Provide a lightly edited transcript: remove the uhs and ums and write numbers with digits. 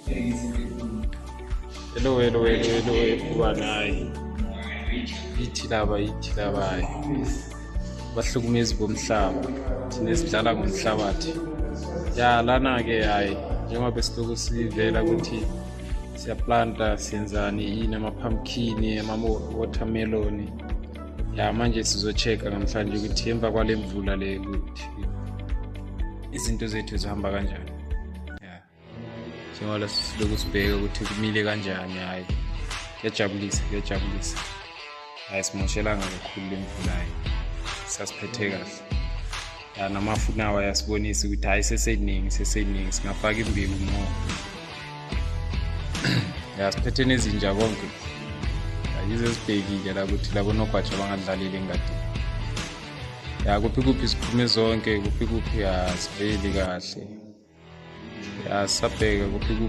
Hello, hello, hello, hello everyone. Hayi, yithi laba, yithi laba, hayi, bahlukumezi bomhlaba, thina esidlala ngomhlabathi. Ya, lana-ke, hhayi, njengoba besilokhu sivela ukuthi siyaplanta, siyenzani, yini, ama-pumpkin, ama-watermelon. Ya, manje sizo-check-a namhlanje ukuthi emva kwale mvula le ukuthi izinto zethu zihamba kanjani. Ya, njengoba silokhu sibheka ukuthi kumile kanjani, hhayi, kuyajabulisa, kuyajabulisa. Hhayi, simoshelanga kakhulu le mvula, hhayi, sasiphethe kahle. Ya, namafu nawo ayasibonisa ukuthi hhayi, seseningi, seseningi, singafaka imbewu more. Ya, siphethe nezinja konke. Yize sibhekile la ukuthi labo nogwaja bangadlaleli engadini. Ya, kuphi kuphi siphume zonke, kuphi kuphi asiveli kahle. Ya, sisabheka kuphi kuphi.